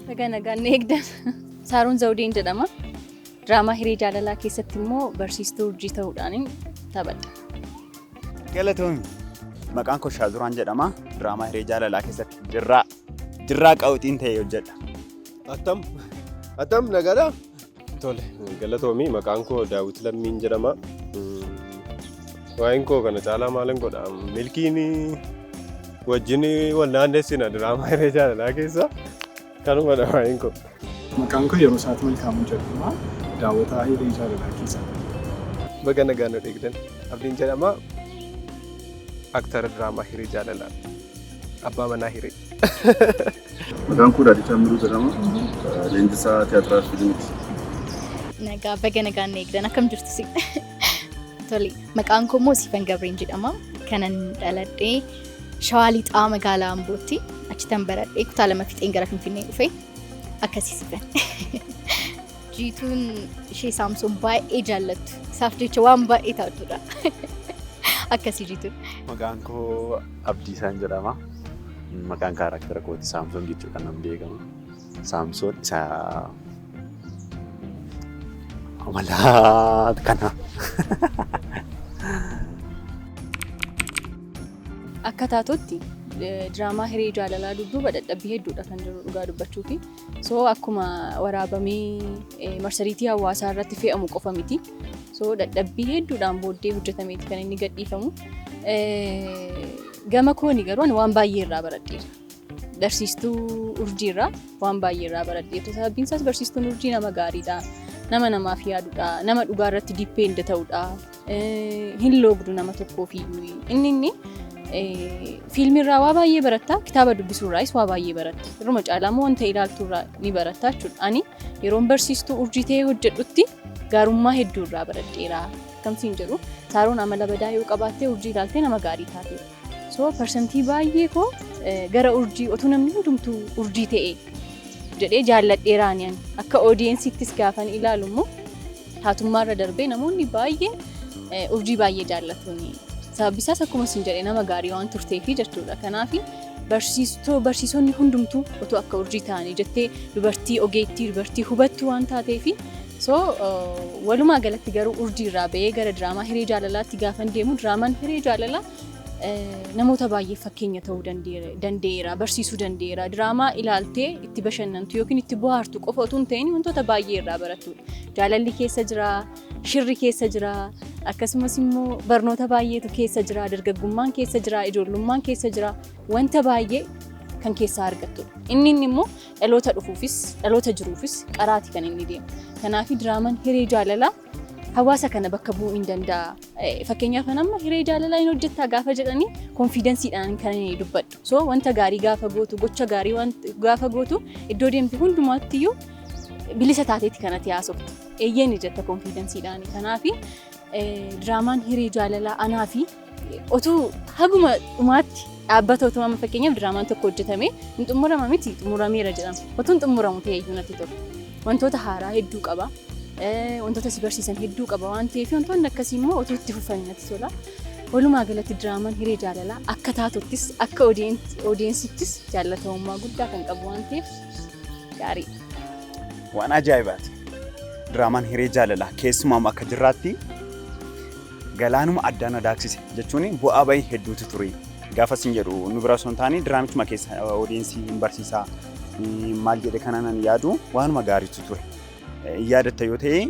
Baga nagaan nu eegdan. Saaroon Zawudeen jedhama. Diraamaa Hiree Jaalalaa keessatti immoo barsiistuu Urjii ta'uudhaan taphadha. Galatoomi. Maqaan koo Shaazuraan jedhama. Diraamaa Hiree Jaalalaa keessatti Jirraa Jirraa Qawuxiin ta'ee hojjedha. Attam attam, nagaadhaa? Tole, galatoomi. Maqaan koo Daawit Lammiin jedhama. Waa'een koo kana caalaa maalin godha? Milkiin wajjin wal naannessina diraamaa Hiree Jaalalaa keessa, kanumadha waa'een koo. Maqaan koo Yeroo Isaati Malkaamuu jedhama. Daawwataa Hiree Jaalalaa keessaa. Baga nagaan nu eegdan. Abdiin jedhama. Aktara diraamaa Hiree Jaalalaa. Abbaa manaa Hiree. Maqaan koo Daadhii Taammiruu jedhama. Leenjisaa tiyaatiraa fi fiilmiiti. Nagaa, baga nagaan nu eegdan. Akkam jirtu si? Tole, maqaan koo immoo Siifan Gabreen jedhama. Kanan dhaladhee Shawaa Lixaa, magaalaa Ambootti. Achitan baradhee kutaa 2 fixeen gara Finfinnee dhufe. Akkasii Siifan. Jiituun ishee Saamsoon baay'ee jaallattu. Isaaf jecha waan baay'ee taatudha. Akkasii Jiituun. Maqaan koo Abdiisaan jedhama. Maqaan character kooti Saamsoon jechuudhaan nan beekama. Saamsoon isa amala kana. Akka taatutti diraamaa Hiree Jaalalaa dudduuba dadhabbii hedduudha kan jiru, dhugaa dubbachuufi. So akkuma waraabamee marsariitii hawaasaa irratti fe'amu qofa miti. So dadhabbii hedduudhaan booddee hojjetameeti kan inni gadhiifamu. Gama kooni garuu ani waan baay'ee irraa baradheera. Barsiistuu Urjii irraa waan baay'ee irraa baradheera. Sababiin isaas barsiistuun Urjii nama gaariidha. Nama namaaf yaadudha. Nama dhugaa irratti depend ta'udha. Hin loogdu nama tokkoof iyyuu. Inni fiilmiirraa waa baay'ee baratta, kitaaba dubbisuurraayis waa baay'ee baratta. Irruma caalaa immoo wanta ilaalturraa ni baratta jechuudha. Ani yeroon barsiistuu Urjii ta'ee hojjedhutti gaarummaa hedduu irraa baradheera. Akkamsiin jedhu, Saaroon amala badaa yoo qabaatte, Urjii ilaaltee nama gaarii taate. So parsantii baay'ee koo gara Urjii, otuu namni hundumtuu Urjii ta'e jedhee jaalladheeraani ani. Akka audiencettis gaafan ilaalu immoo taatummaarra darbee namoonni baay'een Urjii baay'ee jaallatuuni. Sababbi isaas akkuma isin jedhe nama gaarii waan turteefi jechuudha. Kanaaf barsiisonni hundumtuu otoo akka Urjii ta'anii jettee, dubartii ogeettii, dubartii hubattuu waan taateefi. So walumaa galatti garuu Urjii irraa ba'ee gara diraamaa Hiree Jaalalaatti gaafan deemu, diraamaan Hiree Jaalalaa namoota baay'ee fakkeenya ta'uu danda'eera, barsiisuu danda'eera. Diraamaa ilaaltee itti bashannantu yookiin itti bohaartu qofa otoo hin ta'in wantoota baay'ee irraa barattudha. Jaalalli keessa jira, shirri keessa jira, akkasumas immoo barnoota baay'eetu keessa jira, dargaggummaan keessa jira, ijoollummaan keessa jira, wanta baay'ee kan keessaa argattudha. Inni immoo dhaloota dhufuufis dhaloota jiruufis qaraati kan inni deemu. Kanaaf diraamaan Hiree Jaalalaa hawaasa kana bakka bu'uu hin danda'a. Fakkeenyaaf amma Hiree Jaalalaa hin hojjettaa gaafa jedhanii confidencedhaan kan inni dubbadhu. So wanta gaarii gaafa gootu, gocha gaarii gaafa gootu, iddoo deemte hundumaattiyyuu bilisa taateeti kanatti haasoftu. Eeyyeen jetta confidencedhaan. Kanaaf diraamaan Hiree Jaalalaa anaa fi otuu haguma dhumaatti dhaabbata, otoo amma fakkeenyaaf diraamaan tokko hojjetame hin xumurama miti, xumurameera jedhama. Otuu hin xumuramu ta'e iyyuu natti tola. Wantoota haaraa hedduu qaba. Wantoota si barsiisan hedduu qaba waan ta'eef, wantoonni akkasii immoo otoo itti fufanii natti tola. Walumaa galatti diraamaan Hiree Jaalalaa akka taatottis akka audiencettis jaallatamummaa guddaa kan qabu waan ta'eef gaariidha. Waan ajaa'ibaati. Diraamaan Hiree Jaalalaa keessumaa akka Jirraatti galaanuma addaan adaaksise jechuun bu'aa bahii hedduutu ture. Gaafa isin jedhu nu bira osoo hin taane diraamichuma keessa audience hin barsiisaa maal jedhe kana nan yaadu, waanuma gaariitu ture. Yaadatta yoo ta'e,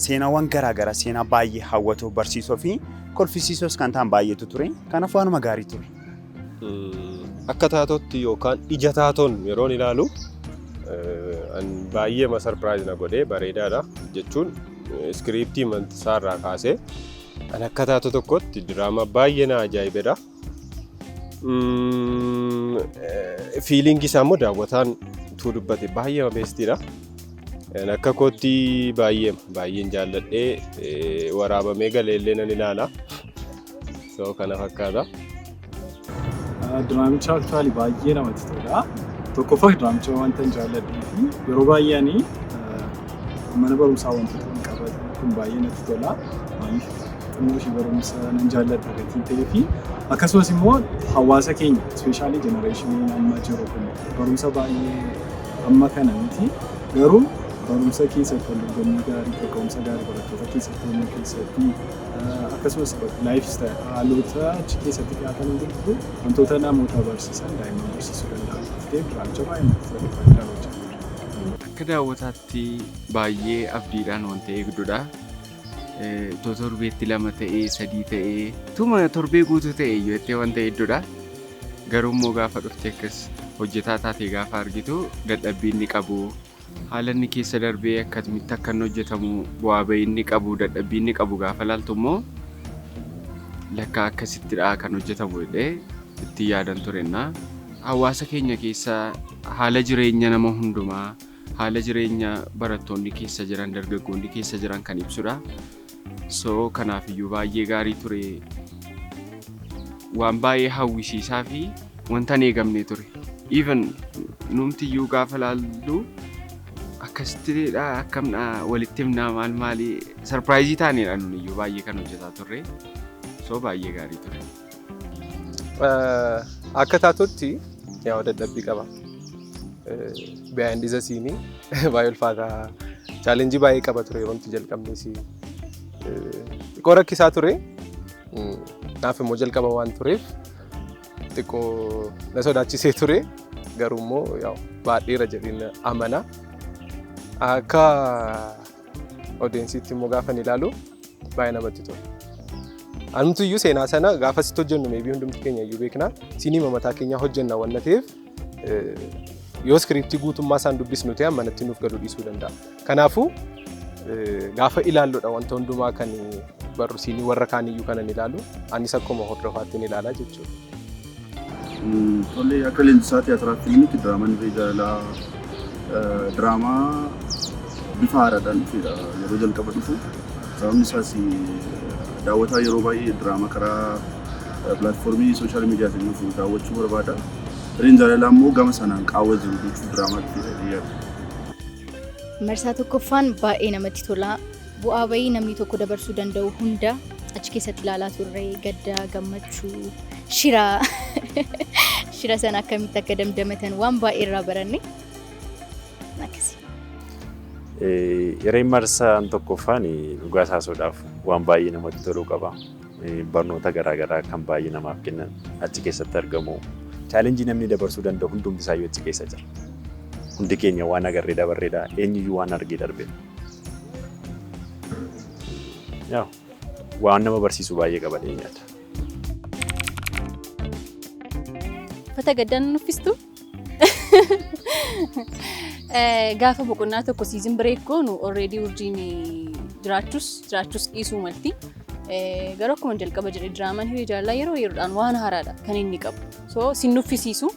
seenaawwan garaagaraa, seenaa baay'ee hawwatoo, barsiisoo fi kolfisiisoos kan ta'an baay'eetu ture. Kanaaf waanuma gaarii ture. Akka taatootti yookaan ija taatoon yeroon ilaalu baay'ee ma surprise na godhee, bareedaadha jechuun script isaarraa kaasee an akka taatoo tokkotti diraamaa baay'ee na ajaa'ibedha. Feeling isaa immoo daawwataan utuu dubbate baay'ee bestiidha. Akka kootti baay'ee baay'een jaalladhee, waraabamee galeellee nan ilaala. So kana fakkaata. Diraamicha actually baay'ee namatti tola. Tokkoffaa diraamicha wanta hin jaalladhee fi yeroo baay'ee ani mana barumsaa wantoota hin qabatan kun baay'ee natti tola. Maaliif, xinnoo ishee barumsa nan jaalladha gatiin ta'ee fi akkasumas immoo hawaasa keenya, especially generation amma jiru kun barumsa baay'ee Amma kana miti, garuu barumsa keessatti wal dorgommii gaarii, kaka'umsa gaarii barattoota keessatti uumuu keessatti, akkasumas life haalota achi keessatti dhiyaatan hundumtuu wantoota namoota barsiisan, daa'imman barsiisuu danda'an ta'eef diraamicha baay'ee natti tole, baay'ee daawwachaa ture. Akka daawwataatti baay'ee abdiidhaan wanta eegdudha. Itoo torbeetti lama ta'ee, sadii ta'ee, tuma torbee guutuu ta'e iyyuu jettee wanta eegdudha. Garuu immoo gaafa dhufte akkas hojjetaa taate gaafa argitu, dadhabbii inni qabu, haala inni keessa darbee akkamitti akka inni hojjetamu, bu'aa bahii inni qabu, dadhabbii inni qabu gaafa laaltu immoo, lakkaa akkasittidha kan hojjetamu jedhee itti yaadan turenna. Hawaasa keenya keessa haala jireenya nama hundumaa, haala jireenya barattoonni keessa jiran, dargaggoonni keessa jiran kan ibsudha. So kanaafiyyuu baay'ee gaarii ture. Waan baay'ee hawwisiisaa fi wanta hin eegamne ture. Even numtiyyuu gaafa laallu akkasittidha, akkamdha, walitti himnaa, maal maali, surprise taanedha nuniyyuu baay'ee kan hojjetaa turre. So baay'ee gaarii ture. Akka taatutti yaa dadhabbii qaba. Behind the scene baay'ee ulfaataa, challenge baay'ee qaba ture yeroo nuti jalqabnes. Xiqqoo rakkisaa ture. Naaf immoo jalqaba waan tureef xiqqoo na sodaachisee ture. Garuu immoo baadheera jedheen amana. Akka audienceitti immoo gaafa ilaalu baay'ee namatti tola. Anumtu iyyuu seenaa sana gaafa sitti hojjennu, maybe hundumti keenya iyyuu beekna. Siiniima mataa keenyaa hojjenna waan ta'eef, yoo script guutummaa isaan dubbisnu ta'e manatti nuuf galuu dhiisuu danda'a. Kanaafuu gaafa ilaalludha wanta hundumaa kan barru, scene warra kaaniyyuu kanan ilaalu anis akkuma hordofaatti ilaalaa jechuudha. Tole, akka leenjisaa tiyaatiraa fiilmiitti diraamaan Hiree Jaalalaa diraamaa bifa haaraadhaan dhufedha yeroo jalqaba dhufu. Sababni isaas daawwataa yeroo baay'ee diraamaa karaa platform social mediaatiin dhufu daawwachuu barbaada. Hireen Jaalalaa immoo gama sanaan qaawwa jiru jechuun diraamaa dhufedha yaada. Marsaa tokkoffaan baay'ee namatti tola. Bu'aa bahii namni tokko dabarsuu danda'u hunda achi keessatti ilaalaa turre: gadda, gammachuu, shira. Shira sana akkamitti akka damdamatan waan baay'ee irraa baranne. Akkasii. Hireen marsaan tokkoffaan dhugaa haasa'uudhaaf waan baay'ee namatti toluu qaba. Barnoota garaagaraa kan baay'ee namaaf kennan achi keessatti argamu. Challenge namni dabarsuu danda'u hundumti isaayyuu achi keessa jira. Hundi keenya waan agarree dabarreedha. Eenyuyyuu waan argee darbedha. Waan nama barsiisu baay'ee qaba yaada. Uffata gaddaan uffistu. Gaafa boqonnaa tokko season break goonu already urjiin jiraachuus dhiisuu malti. Garuu akkuma jalqaba jedhe, diraamaan Hiree Jaalalaa yeroo yeroodhaan waan haaraadha kan inni qabu. So sin nuffisiisu,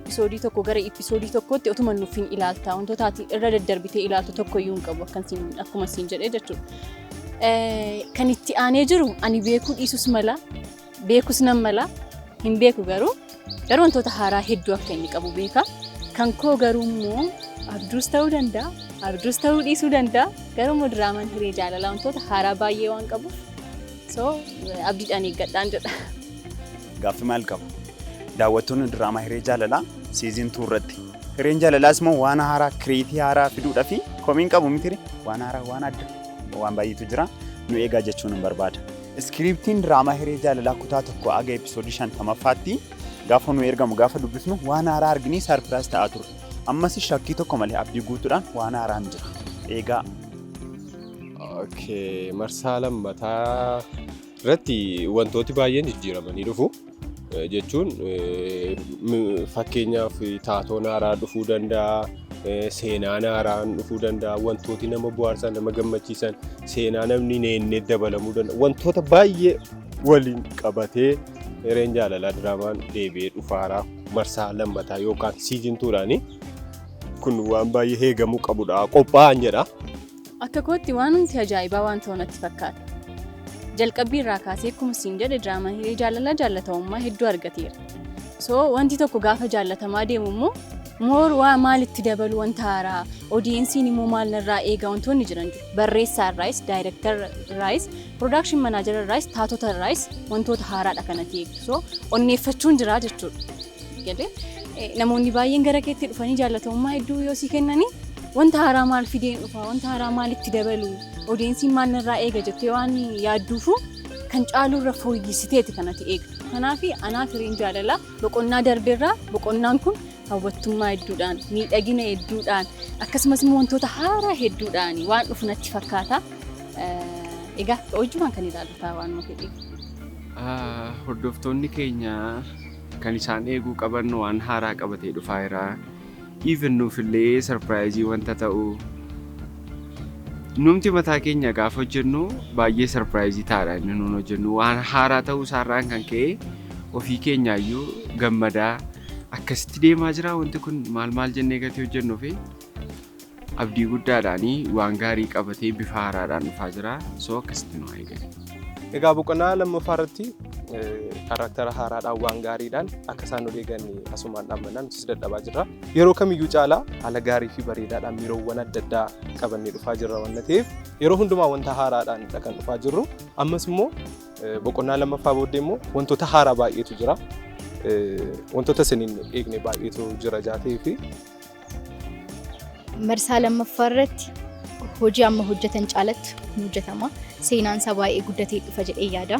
episode tokko gara episode tokkootti otuma nuffin ilaalta, wantoota ati irra daddarbitee ilaaltu tokko iyyuu hin qabu akkuma siin jedhee jechuudha. Kan itti aanee jiru ani beekuu dhiisus mala, beekus nan mala, hin beeku, garuu wantoota haaraa hedduu akka inni qabu beeka. Kan koo garuu immoo abduus ta'uu danda'a, abduus ta'uu dhiisuu danda'a. Garuu immoo diraamaan Hiree Jaalalaa wantoota haaraa baay'ee waan qabuuf, so abdiidhaan eeggadhaan jedha. Gaaffii maal qabu? Daawwattoonni diraamaa Hiree Jaalalaa season 2 irratti. Hireen Jaalalaas immoo waan haaraa, create haaraa fiduudhaa fi komiin qabu miti, waan haaraa, waan adda, waan baay'eetu jira, nu eegaa jechuun hin barbaada. Scriptiin diraamaa Hiree Jaalalaa kutaa 1 aga episode 50ffaatti gaafa nu ergamu, gaafa dubbifnu waan haaraa arginee surprise ta'aa ture. Ammas shakkii tokko malee abdii guutuudhaan waan haaraan jira. Eegaa. Okay, marsaa lammataa irratti wantooti baay'een jijjiiramanii dhufu. Jechuun fakkeenyaaf taatoon haaraa dhufuu danda'a, seenaan haaraan dhufuu danda'a, wantooti nama bohaarsan, nama gammachiisan, seenaa namni neennee dabalamuu danda'a. Wantoota baay'ee waliin qabatee Hireen Jaalalaa diraamaan deebi'ee dhufaaraa marsaa lammataa yookaan season twodhaani. Kun waan baay'ee eegamuu qabudha. Qophaa'an jedha. Akka kootti waan hundi ajaa'ibaa waan ta'u natti fakkaata. Jalqabbii irraa kaasee akkuma siin jedhe, diraamaan Hiree Jaalalaa jaallatamummaa hedduu argateera. So wanti tokko gaafa jaallatamaa deemu immoo more waa maalitti dabalu, wanta haaraa, audienceiin immoo maal narraa eega, wantoonni jiran jiru. Barreessaa irraayis, director irraayis, production manager irraayis, taatota irraayis wantoota haaraadha kanatti eegu. So onneeffachuun jira jechuudha. Galee Namoonni baay'een gara keetti dhufanii jaallatamummaa hedduu yoo si kennanii, wanta haaraa maal fideen dhufa, wanta haaraa maalitti dabalu, audienceiin maal narraa eega jettee waan yaadduufu kan caalurra fooyyessiteeti kanatti eegdu. Kanaaf anaaf Hireen Jaalalaa boqonnaa darbeerraa boqonnaan kun hawwattummaa hedduudhaan, miidhagina hedduudhaan, akkasumas immoo wantoota haaraa hedduudhaan waan dhufu natti fakkaata. Egaa hojumaan kan ilaallu ta'a waanuma fedheef. Hordoftoonni keenya kan isaan eeguu qaban waan haaraa qabatee dhufaa jira. Even nuufillee surprise wanta ta'u, numti mataa keenya gaafa hojjennu baay'ee surprise ta'aadha inni nuun hojjennu. Waan haaraa ta'uu isaarraan kan ka'e ofii keenyaayyuu gammadaa akkasitti deemaa jira. Wanti kun maal maal jennee gatii hojjennuu fi abdii guddaadhaanii waan gaarii qabatee bifa haaraadhaan dhufaa jira. So akkasitti nu eegan. Egaa boqonnaa lammaffaa irratti character haaraadhaan, waan gaariidhaan akka isaan nu eegan asumaan dhaabbannaa nutis dadhabaa jirra. Yeroo kamiyyuu caalaa haala gaarii fi bareedaadhaan miiroowwan adda addaa qabannee dhufaa jirra waan ta'eef, yeroo hundumaa wanta haaraadhaan kan dhufaa jirru. Ammas immoo boqonnaa lammaffaa booddee immoo wantoota haaraa baay'eetu jira. Wantoota isin hin eegne baay'eetu jira jaatee fi Marsaa lammaffaa irratti hojii amma hojjetan caalatti ni hojjetama. Seenaan isaa baay'ee guddatee dhufa jedhee yaada.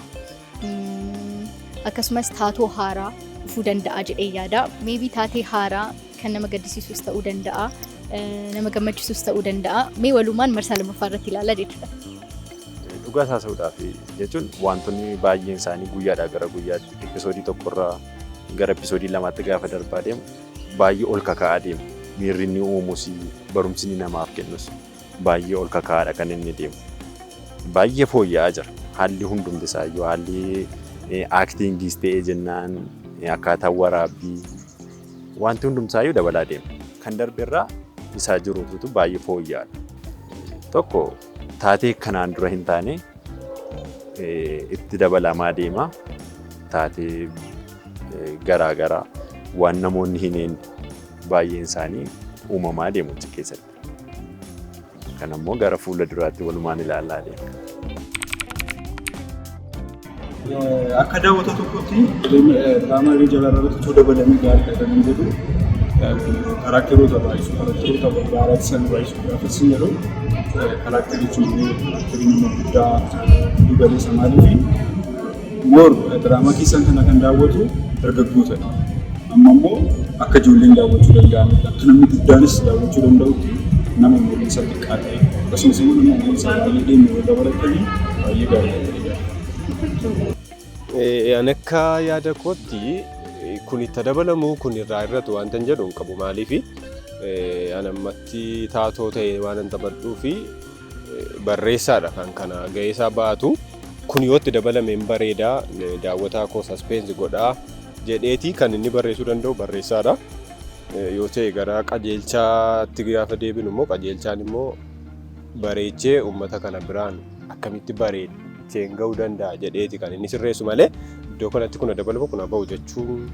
Akkasumas taatoo haaraa dhufuu danda'a jedhee yaada. Maybe taatee haaraa kan nama gaddisiisus ta'uu danda'a, nama gammachiisus ta'uu danda'a. Mee walumaan marsaa lammaffaa irratti ilaalla jechuudha. Dhugaa haasa'uudhaaf jechuun wantoonni baay'een isaanii guyyaadhaa gara guyyaatti, episode tokkorraa gara episode lamaatti gaafa darbaa deemu baay'ee ol kaka'aa deema. Miirri inni uumus, barumsi inni namaaf kennus baay'ee ol kaka'aadha kan inni deemu. Baay'ee fooyya'aa jira. Haalli hundumti isaayyuu, haalli actingiis ta'ee jennaan, akkaataan waraabbii, wanti hundumsaayyuu dabalaa deema. Kan darbe irraa isaa jirutu baay'ee fooyya'aadha. Tokko taatee kanaan dura hin taane itti dabalamaa deema. Taatee garaa garaa waan namoonni hin eegne baay'een isaanii uumamaa deemu achi keessatti. Kan ammoo gara fuula duraatti walumaan ilaalaa deema. Akka daawwata tokkotti diraamaa Hiree Jaalalaa irratti utuu dabalamee gaariidha kan hin jedhu characteroota baay'isuu, characteroota gaaraatti san baay'isuu. Gaafa isin jedhu character ijoollee, character nama guddaa giddu galeessa. Maaliif more diraamaa keessan kana kan daawwatu dargaggootadha. Amma immoo akka ijoolleen daawwachuu danda'anitti, akka namni guddaanis daawwachuu danda'utti, nama umuriin isaa xiqqaa ta'e akkasumas immoo nama umuriin isaa baay'ee deeme yoo dabalatanii baay'ee gaariidha jedhee yaada. Ani akka yaada kootti kun itti dabalamu, kun irraa irratu wanta hin jedhu hin qabu. Maaliif ani ammatti taatoo ta'e waan hin taphadhuu fi barreessaadha kan kana ga'ee isaa baatu. Kun yoo itti dabalame hin bareedaa, daawwataa koo suspense godhaa jedheeti kan inni barreessuu danda'u barreessaadha. Yoo ta'e gara qajeelchaatti gaafa deebinu immoo, qajeelchaan immoo bareechee uummata kana biraan akkamitti bareecheen ga'uu danda'a jedheeti kan inni sirreessu malee, iddoo kanatti kuna dabalamu, kuna ba'u jechuun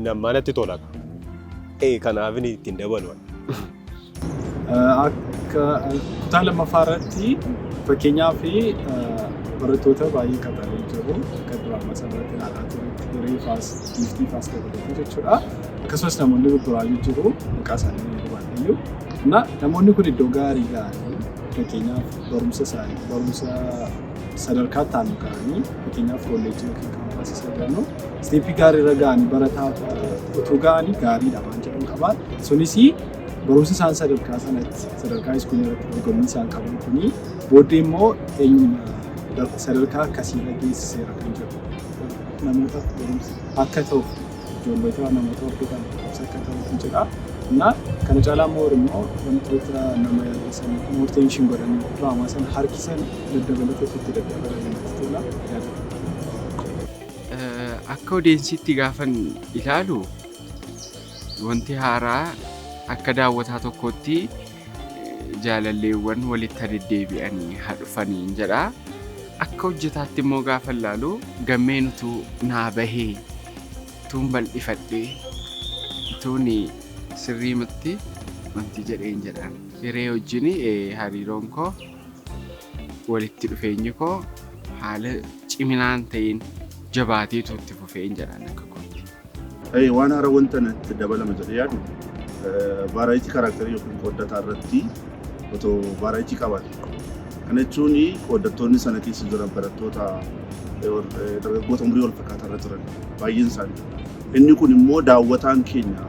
namaa natti tola. Kanaaf inni ittiin dabalu. Akka kutaa lammaffaa irratti fakkeenyaaf barattoota baay'ee qaxalee jiru akka diraamaa sanarratti ilaalaa turetti, Hiree faas, Giiftii faas dabalatee jechuudha. Akkasumas namoonni gurguraanii jiru, maqaa isaanii ni barbaaddayyuu. Na namoonni kun iddoo gaarii ga'anii, fakkeenyaaf barumsa isaanii barumsa sadarkaa itti ga'anii, fakkeenyaaf kolleejjii yookiin kaampaasii sadanuu step gaarii irra ga'anii barataa utuu ga'anii gaariidha waan jedhamu qabaan. Sunis barumsa isaan sadarkaa sanatti, sadarkaa school irratti dorgommii isaan qaban kuni booddee immoo sadarkaa akkasiirra geessiseera kan jedhu namoota barumsa akka ta'uuf, ijoollota namoota hordofan barumsa akka ta'uuf jedha. Na kana caalaa immoo immoo wantoota nama yaaddessan, more tension godhanii diraamaa sana harkisan daddabalata itti daddabalanii natti tola yaada. Akka audienceitti gaafan ilaalu, wanti haaraa akka daawwataa tokkootti jaalalleewwan walitti deddeebi'anii haa dhufanii jedha. Akka hojjetaatti immoo gaafa ilaalu, gammeen utuu naa bahee, utuun bal'ifadhee, utuun sirriimatti wanti jedheen jedhaan. Hiree wajjin hariiroon koo, walitti dhufeenyi koo haala ciminaan ta'een jabaateetu itti fufeen jedhaan akka kootti. Waan haaraa wanta itti dabalama jedhee yaadu variety character yookiin qooddataa irratti otoo variety qabaate. Kana jechuun qooddattoonni sana keessa jiran barattoota, dargaggoota umurii wal fakkaataa irra jiran baay'een isaanii. Inni kun immoo daawwataan keenya,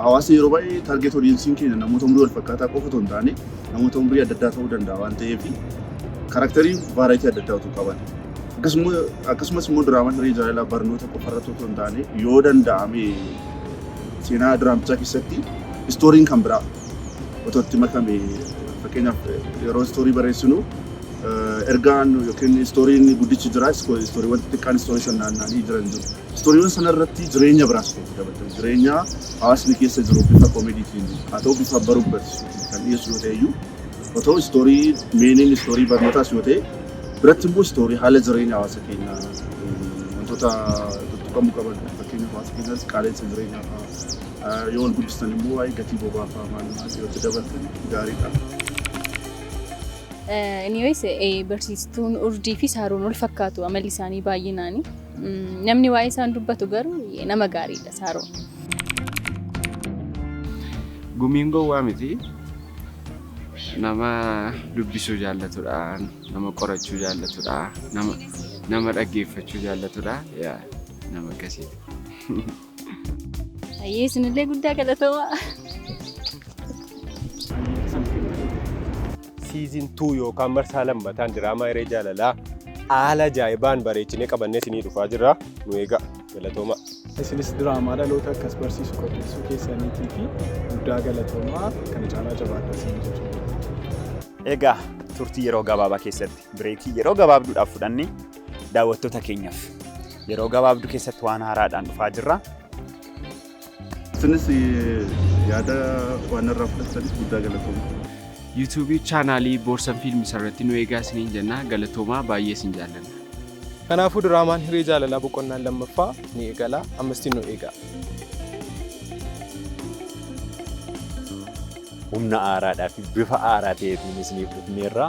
hawaasni yeroo baay'ee target audienceiin keenya namoota umurii wal fakkaataa qofa otoo hin taane namoota umurii adda addaa ta'uu danda'a waan ta'eef, character variety adda addaa otoo qaban. Akkasumas immoo diraamaan Hiree Jaalalaa barnoota qofa irratti otoo hin taane, yoo danda'ame seenaa diraamichaa keessatti storyn kan biraa otoo itti makame. Fakkeenyaaf, yeroo story barreessinu ergaan yookiin storyn guddichi jira, storywwan xixiqqaan, story san naanna'anii jiran jiru. Storywwan sana irratti jireenya biraas itti dabalatan, jireenya hawaasni keessa jiru bifa comedytiin haa ta'u bifa baruuf barsiisuutiin kan dhiyeessu yoo ta'e iyyuu, otoo story mainiin story barnootaas yoo ta'e, biratti immoo story haala jireenya hawaasa keenyaa, wantoota tuttuqamuu qaban, fakkeenyaaf hawaasa keenyas qaala'insa jireenyaa fa'aa yoo wal guddistan immoo waa'ee gatii boba'aa fa'aa maal maal yoo itti dabaltan gaariidha. Anyways, barsiistuun Urjii fi Saaroon wal fakkaatu amalli isaanii baay'inaani. Namni waa'ee isaan dubbatu garuu nama gaariidha Saaroon. Gumiin gowwaa miti. Nama dubbisuu jaallatudha. Nama qorachuu jaallatudha. Nama dhaggeeffachuu jaallatudha. Yaa, nama akkasiiti. Ayyee, isinillee guddaa galatoomaa. Season 2 yookaan marsaa lammataan diraamaa Hiree Jaalalaa haala ajaa'ibaan bareechinee qabannee isinii dhufaa jirra. Nu eegaa, galatooma. Isinis diraamaa dhaloota akkas barsiisu qopheessuu keessaniitii fi guddaa galatoomaa, kana caalaa jabaadhaa isin jechuudha. Egaa turtii yeroo gabaabaa keessatti, break yeroo gabaabduudhaaf fudhannee, daawwattoota keenyaaf yeroo gabaabduu keessatti waan haaraadhaan dhufaa jirra. Isinis yaada waan irraa fudhataniif guddaa galatooma. YouTube channel Boorsan Fiilmis irratti nu eegaa isiniin jenna. Galatoomaa, baay'ee isin jaallanna. Kanaafuu diraamaan Hiree Jaalalaa boqonnaan lammaffaa ni eegala. Ammastiin nu eegaa. Humna haaraadhaa fi bifa haaraa ta'eetiin isiniif dhufneerra.